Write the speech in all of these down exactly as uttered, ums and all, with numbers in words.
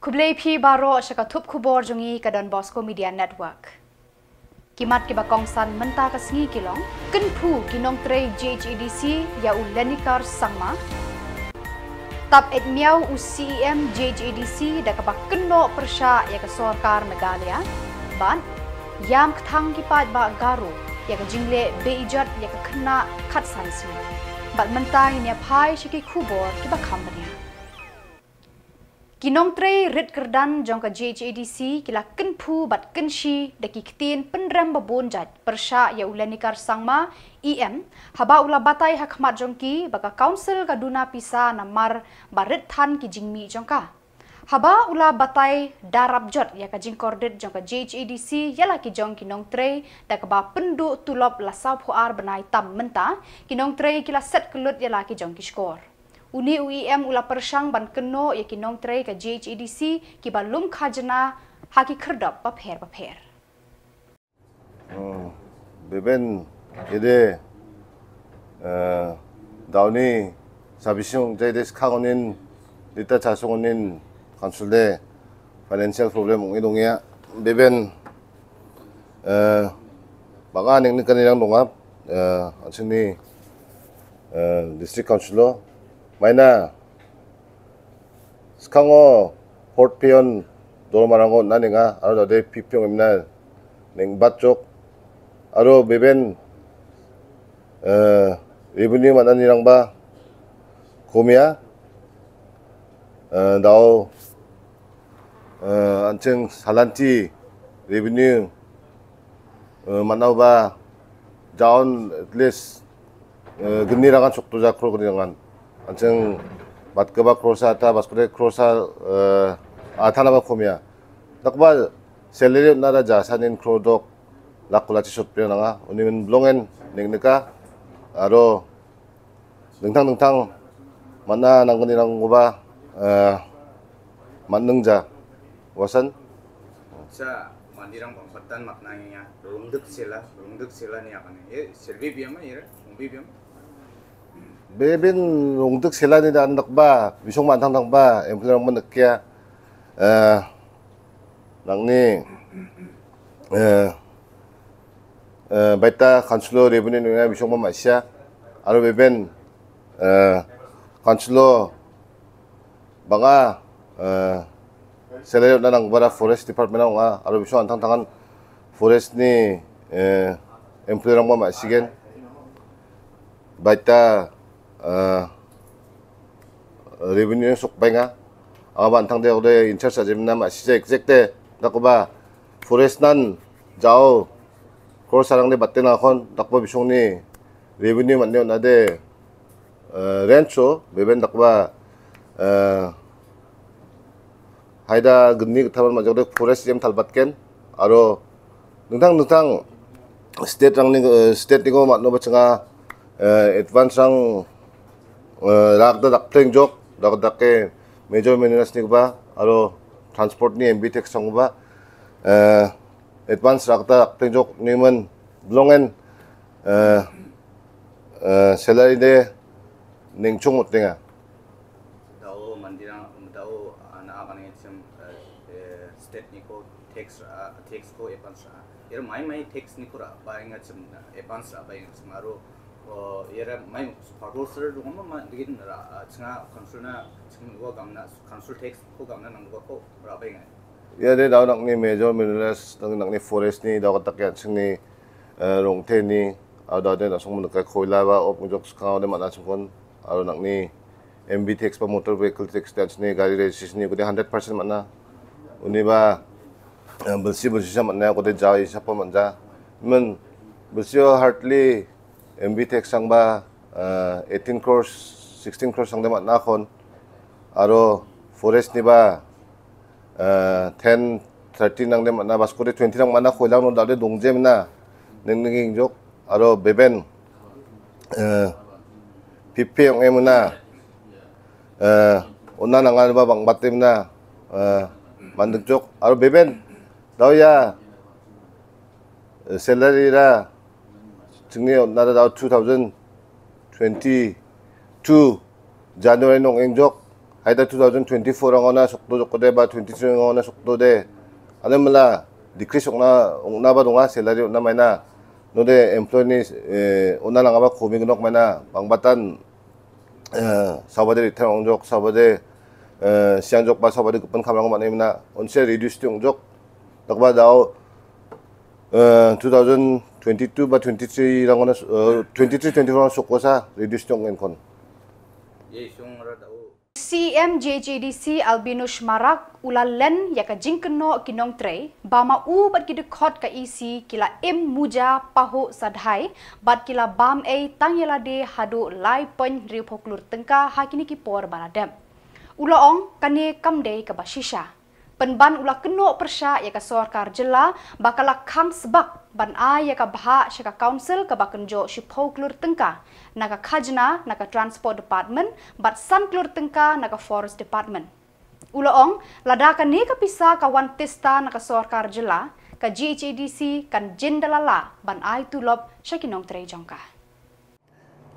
Khublei phi baroh sha ka thup khubor jong ngi ka Don Bosco Media Network. Ki mat kiba kongsan mynta ka sngi ki long: Kynphu ki nongtrei G H A D C ïa u Lenikar Sangma. Tap eit miaw u C E M G H A D C da kaba kynnoh pyrshah ïa ka sorkar Meghalaya. Bad ïam kthang ki paidbah Garo ïa ka jingleh beiijot ïa ka khynnah khatsan sngi. Bad mynta ngin ïa phai sha ki khubor kiba kham bniah. Ki nongtrei rit kyrdan jong ka G H A D C ki la kynphu bad kynshi da ki ktien pynrem ba bun jait pyrshah ïa u Lenikar Sangma, E M, haba u la batai ha khmat jong ki ba ka council ka duna pisa namar ba rit than ki jingmih jong ka. Haba u la batai da rap jot ïa ka jingkordit jong ka G H A D C ïa la ki jong ki nongtrei da kaba pynduh tulop la sawphew ar bnai tam mynta, ki nongtrei ki la set kyllut ïa la ki jong ki shkor. Une u E M u la pyrshang ban kynnoh ïa ki nongtrei ka G H A D C kiba lum khajna ha ki khyrdop bapher bapher. Hmm, beben ide, eh, dauni sabisung jai des khangonin dita chasongonin council de financial problem ong idong ya beben, eh, baka ning ni kanirang dongap, eh, ansini, eh, district council lo maina skhango port pion dol marango naninga aro dade pipiong imna ning batchok aro beben, eh, revenue mana nirang ba komia, eh, dao, eh, ancheng salanti revenue, eh, mana ba jaon at least, eh, gni rangan sokto ja kro gni rangan. Ancheng bat keba kro sa ta bas kre kro sa, eh, athana ba komia. Dakba salary na da ja sanin kro dok lak kula chi sot pia nanga. Uni men blongen ning nika. Aro dengtang dengtang mana nang gni rang uba, eh, man neng ja. Wasan. Sa mandirang bang patan makna ya rungdek sela, rungdek sela ni apa ni? Eh, selbi biama ira, umbi biama. Bebin rungdek sela ni dan dak ba, bisong mantang tang ba, em kena rong menek ya. Eh, nang ni, eh, eh, baita council revenue ni bisong ma masya, aro beben, eh, council banga, eh, selai na nang bara forest department nga, aro bisong antang tangan forest ni, eh, employee rang ma sigen. Baita, eh, revenue sok bai nga. Aba antang de ode in charge ajem na ma sije exact de. Dakba forest nan jao. Kor sarang de batte na khon, dakba bisong ni revenue man ne na de, eh, rancho, beben dakba, eh, haida gni thaban majok de forest jem thalbat ken, aro dengtang dengtang state rang ni, eh, state ni ko mat no bachanga, eh, advance rang, eh, rak da dak pleng jok, dak dak ke major minerals ni ba, aro transport ni M B tax sang ba, eh, advance rak da dak pleng jok ni men blongen, eh, eh, salary de neng chung mut tenga. Dau mandirang, dau, ah, na apa ni chem, eh, eh, state ni ko tax, ah, tax ko advance, ah. Ira mai mai tax ni ko ra bai nga chem, ah, advance ra bai nga chem aro, oh, ira mai parcel ser dong ma ma digin ra, ah, chenga council na, chem wa gamna, council tax ko gamna nang wa ko ra bai nga. Ya de dau nak ni major minerals, nak ni forest ni, dau katak ya cheng ni, eh, rong te ni, au dau de nak song mun kai koila ba, op jok skau de mana sengkon, au nak ni M B tax ba motor vehicle tax dan sini gari registration ni ko de hundred percent mana. Uni ba, eh, belsi belsi sa mana ko de jai sa pa manja. Men belsi hardly M B tax sang ba, eh, eighteen crores, sixteen crores sang de mana kon. Aro forest ni ba, eh, ten, thirteen nang de mana, bas ko de twenty nang mana, koilang no dau de dongjem na. Neng neng jok, aro beben, eh, pipi ong em na, eh, ona nang ba bang batem na, eh, mandek jok, aro beben, dau ya, eh, salary ra, chingni ona dau two thousand twenty-two January nong engjok, Haida two thousand twenty-four ong na sukto jok de ba twenty-three ong na sukto de. Ane mela decrease ong na ong na ba donga salary ong na maina. No de employee ni eh, ong na langa ba khomi nok maina bang batan eh, sawa de return ong jok sawa de eh, siang jok ba sawa de kupen kamrang mana maina. Onse reduce ti ong jok. Tak ba dau eh, two thousand twenty-two ba twenty-three rang ong na eh, twenty-three twenty-four ong sukko sa reduce ti ong en kon. Ye sung ra dau. C E M J H A D C Albinus Marak u la len ïa ka jingkynnoh ki nongtrei ba ma u bad ki dkhot ka E C ki la im muja pahuh sadhai bad ki la bam ei tang ïa lade haduh lai point hynriew phew klur tyngka ha kine ki por ba la dep. U la ong kane kam dei kaba shisha. Pynban u la kynnoh pyrshah ïa ka sorkar jylla ba ka la khang sbak ban ai ïa ka bhah sha ka council kaba kynjoh shiphew klur tyngka na ka khajna na ka transport department bad san klur tyngka na ka forest department. U la ong lada kane ka pisa ka wan tista na ka sorkar jylla, ka J H A D C kan jin da la lah ban ai tulop sha ki nongtrei jong ka.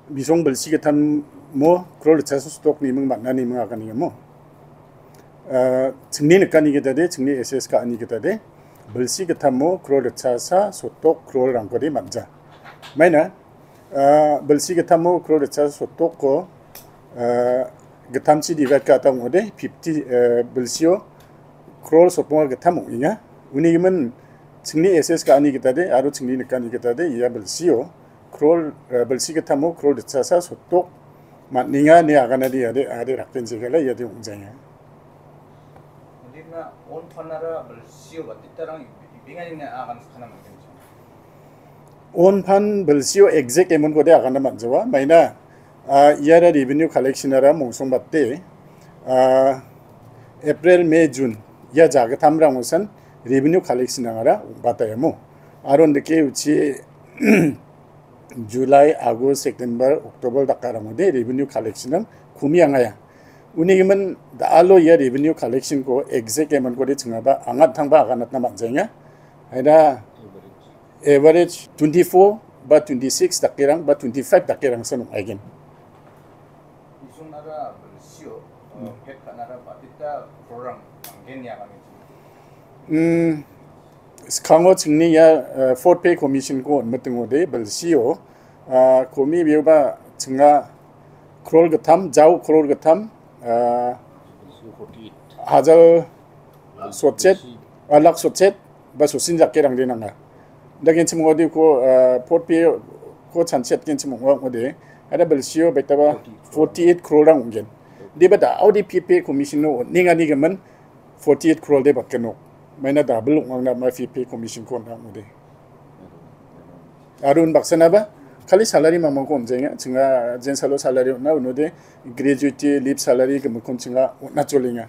Bisong bel si ka tham mo krol cha su stok ni meng mat na ni meng akan ni mo. Chingni ne kani kita de, chingni S S ka ani kita de. Bel si ka tham mo krol cha sa sotok krol rang ko de mat ja. Maina bel si ka tham mo krol cha sotok ko ka tham si di vet ka tang ode fifty bel sio krol sotok ka tham inga. Uni men chingni S S ka ani kita de, aru chingni ne kani kita de, ya bel sio. Krol bel si ka tham mo krol de cha sa sotok mat ninga ni akan adi adi adi rakin si kala ya di ung jaya. Ndikna on phanara bel sio ba titarang ibinga ni akan sakana makin. On phan bel sio exact emon ko de akan mat jawa maina ya da revenue collection ara mungsong batte April, May, June ya ja ka tham rang usan revenue collection ara bataya mo. Aron de ke uchi July, August, September, October dakarang de revenue collection ang kumi angaya. Uni gimen da alo ya revenue collection ko exact emon ko de chingaba angat thang ba akan atna mat jaya. Haida average twenty-four ba twenty-six dakirang ba twenty-five dakirang sanung aigen. Isung nara bel sio pet ka nara batita program anggen ya kami. Hmm. Skango chingni ya fourth pay commission ko meting ode bel sio komi biu ba chinga krol gatham jau krol gatham hajar sotset alak sotset ba susin jak ke rang de nanga. Da gen chimong odi ko fourth pay ko chanset gen chimong odi ada bel sio beta ba forty eight crore rang gen. Di ba da audi fifth pay commission no ninga ni gaman forty eight crore de ba kenok. Maina da beluk ngam na ma fifth pay commission ko nang odi. Arun baksana ba khali salary mamang ko jenga chinga jen salo salary na uno de gratuity leave salary ke mukon chinga na cholinga.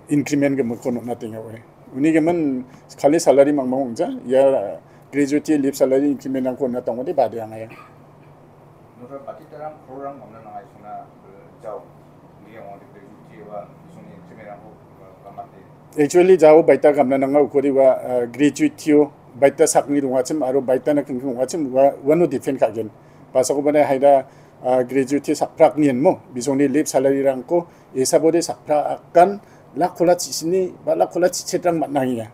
Increment ke mukon na tinga we. Uni ke man khali salary mamang ja ya gratuity leave salary increment ang ko na tang de ba de anga ya. Nura bati tarang program ngamna nangai suna jau. Ni yang di gratuity wa suni increment ang ko kamate. Actually jau baita kamna nanga ukori wa gratuity o baita sakni dungachim aro baita na kengkeng dungachim wa wano defend ka gen. Pasako bana haida gratuity sakprak nien mo bisong ni leave salary rang ko esa bode sakprak kan lak kola chisini ba lak kola chichet rang mat nangia.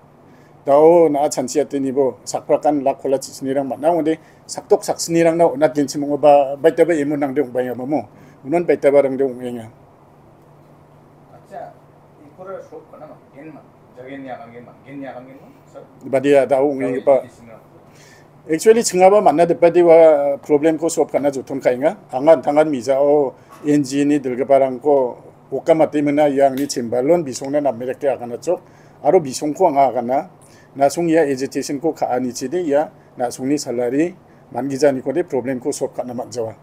Tao na chansi ate ni bo sakprak kan lak kola chisini rang mat nang de saktok saksini rang na na gen chimong ba baita ba emo nang de ung ba ya mo. Unon baita ba rang de ung ya. Acha ikora shop kana ma gen ma jagen ya kan gen ma gen ya kan gen ma. Badia da ung pa. Actually chinga ba mana de padi wa problem ko sop kana jutun kainga angan tangan mija o N G ni dilga parang ko ukamati mena yang ni chimbalon bisong na namirek te akana chok aro bisong ko anga akana nasung ya agitation ko ka ani chide ya nasung ni salary man gija ni ko de problem ko sop kana mat jawa.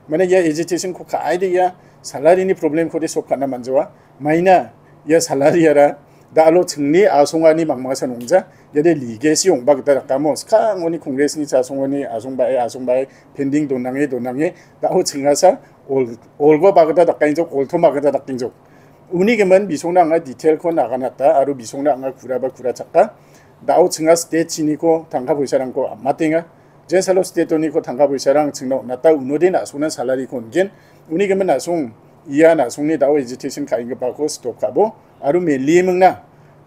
Mana ya agitation ko ka ai de ya salary ni problem ko de sop kana mat jawa. Maina ya salary ara da alo chingni asung ani mangma sanung ja ya de legacy ong ba kita kamo ska ngoni congress ni cha sung ngoni asung ba e asung ba e pending donange donange da o chinga sa ol ol go ba kita da kainjok ol thoma kita da kainjok. Uni ke man bisong na nga detail ko na kana ta aru bisong na nga kura ba kura chaka da o chinga state chini ko tangka poisa rang ko matinga. Jen salo state oni ko tangka poisa rang chingno na ta uno de na sung na salary ko gen uni ke man na sung Ïa na song ne daw agitation kha ing kpa ko stop kha bo. Aru me li meng na.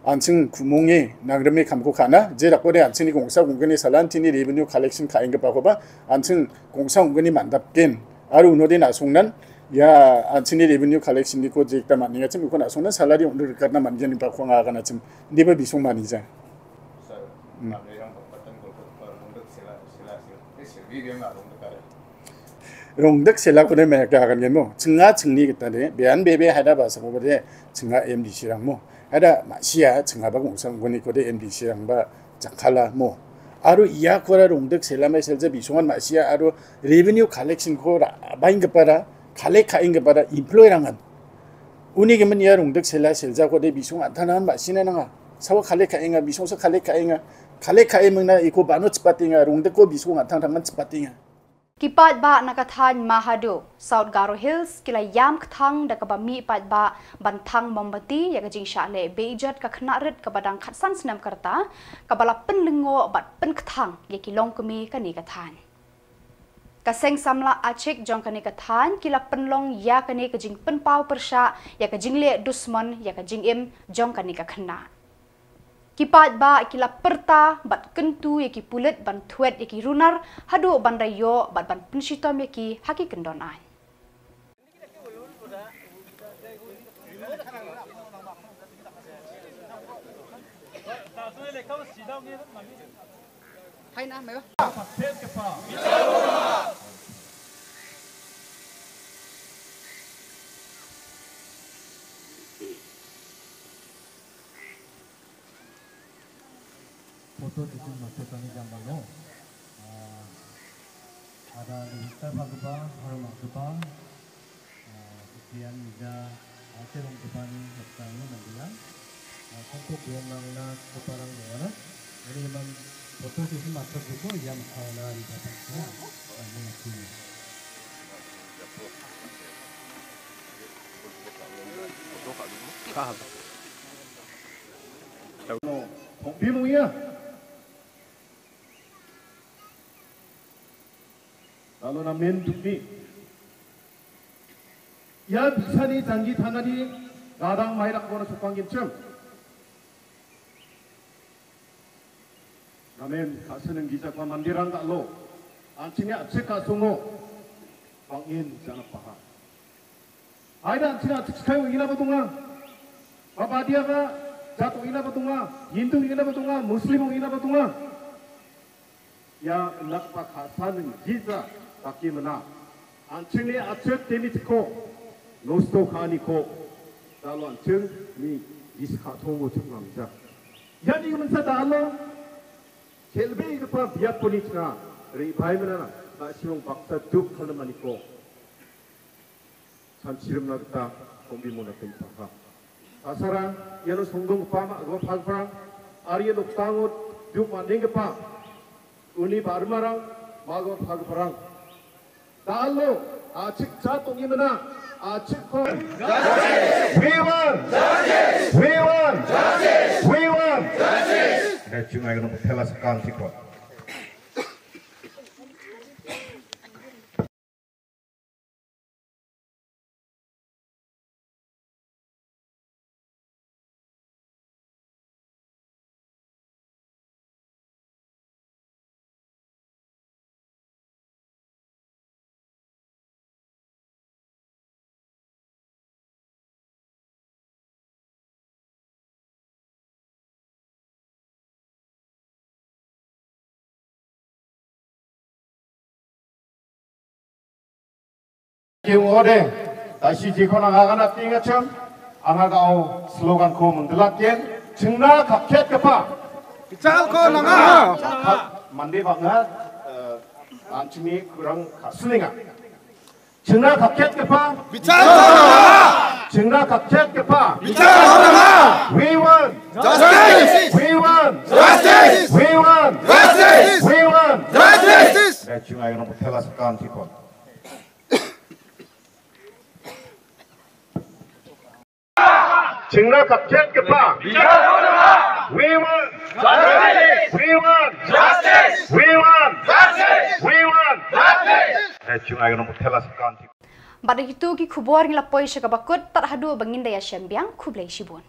An sing kumong e nang rem e kam ko khana. Je dak ko de an sing ni kongsa kong kene salan tini revenue collection kha ing kpa ko ba. An sing kongsa kong kene mandap ken. Aru no de na song nan. Ïa an sing ni revenue collection ni ko je ta man ni ngachim ko na song nan salary ong de rekat na man jen pa ko nga kana chim. Di ba bisong manager. Hmm. Rong dek sila ko ne me ka kan gen mo. Chinga chingni kita de. Bian bebe hada ba sa ko de. Chinga M D C rang mo. Hada ma sia chinga ba kong sang ko ni ko de M D C rang ba chakhala mo. Aru ïa ko ra rong dek sila me selja bisongan ma sia aru revenue collection ko ra bain ke para khale kha ing ke para employ rangan. Uni ke men ïa rong dek sila selja ko de bisong atan rangan ma sina nanga. Sawa khale kha inga bisong sa khale kha inga. Khale kha ing meng na iko bano chepat inga rong dek ko bisong atan rangan chepat inga. Ki paidbah na ka thaiñ Mahadu, South Garo Hills, ki la ïam kthang da kaba mih paidbah ban thang mombati ïa ka jingshah leh beiïjot ka khynnah rit kaba dang khatsan snem ka rta, kaba la pynlyngngoh bad pynkthang ïa ki longkmie kane ka thaiñ. Ka seng samla Achik jong kane ka thaiñ ki la pynlong ïa kane ka jingpynpaw pyrshah ïa ka jingleh dusmon ïa ka jingim jong kane ka khynnah. Ki paidbah ki la pyrta bad kyntu ïa ki pulit ban thwet ïa ki runar haduh ban da ïoh bad ban pynshitom ïa ki ha ki kyndon aiñ. Photo session master kami jam balo. Ah, ada Lisa Bhagaba, Harma Gaba, ah, Ikian Mida, Aceh Rong Gaba ni, Master ni Mandela. Ah, Kongkok Biong Nang na, Keparang Nang na. Ini memang photo session master buku yang kena di dapat semua. Ah, ini aku ni. Hong pi mu ya. Lalu namen dukni. Ya bisa ni janji thana ni gadang mai rak bona supang gimchem. Namen ka seneng gisa kwa mandirang ka lo. Anching ya cek ka sungo. Bangin jana paha. Haida china chikskhayu ina ba tunga. Ba Badia ba jatu ina ba tunga. Hindu ina ba tunga. Muslim ina ba tunga. Ya nak ba khasan giza baki mena. Anching ni achet temi tiko. Nosto khani ko. Dalo anching ni giskha thongo chukmam ja. Ya ni mensa dalo. Chelbe ka pa biak puni chna. Ri bai mena na. Ba siung baksa duk khalamani ko. San chirim na kata, kong bi mona pin paha. Asara, yano songdong pa ma, go phag parang, ari yano tangot, juk ma ning pa. Uni ba armarang, ma go phag parang. Dalo, a chik cha tong imena, a chik ko. We want! We want! We want! Dai chungai kono thela sakam chik ko. Ki ode, ta shi ji khona nga gana tinga cham, anga ga au slogan ko mundla ken, chingna khapkhet kapa. Bichar ko nanga. Mande ba nga, eh, an chimi kurang khaslinga. Chingna khapkhet kapa. Bichar ko nanga. Chingna khapkhet kapa. Bichar ko nanga. We want justice. We want justice. We want justice. We want justice. Da chungai nong thela sakam chikon. Chingna khapkhet kapa. We want justice. We want justice. We want justice. We want justice. Da chungai nong thela sakam chikon. Bad da kitu ki khubor ngi la poi sha kaba kut, tad haduh ba ngin da ïashem biang, khublei shibun.